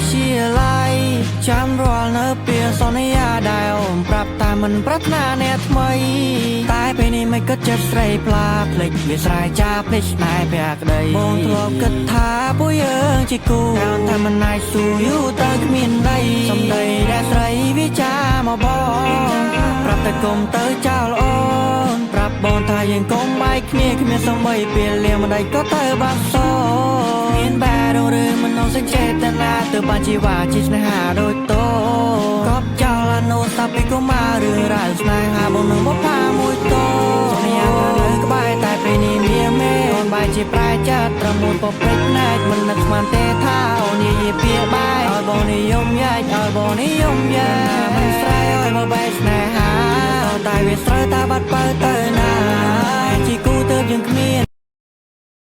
ទ្យាល័យចាំរាល់នៅពេលសន្យាដែលអូនប្រាប់តែមិនប្រាថ្នាអ្នកថ្មីតែពេលនេះមិនគិតចិត្តស្រីផ្លាភ្លេចវាស្រែចាភ្លេចស្នេហ៍ភក្តីបងធ្លាប់គិតថាពួកយើងជាគូតែអូនថាមិនអាចស៊ូយូរទៅគ្មានដីសំដីដែលស្រីវាចាមកបងប្រាប់តែគុំទៅចោលអូនប្រាប់បងថាយើងកុំបែកគ្នាគ្មានសំបីពេលលៀងមិនដេចក៏ទៅបាត់សោមានបែរឬមិននងសេចចេតនាទៅបានជីវ៉ាជាស្នេហាដូចតោកប់ចោលអនុស្សាពីកុមាររឿងរ៉ាវស្នេហាបងនឹងបុផាមួយតោសន្យាថានៅក្បែរតែពេលនេះមានមេអូនបែរជាប្រែចិត្តត្រមូលពពេចណែកមិននឹកស្មានទេថាអូននិយាយពីបែកឲ្យបងនិយមយ៉ាច់ឲ្យបងនិយមយ៉ាមិនស្រ័យឲ្យមកបែកស្នេហាតែវាស្រូវតាបាត់បើទៅណាជាគូទៅយើងគ្មាន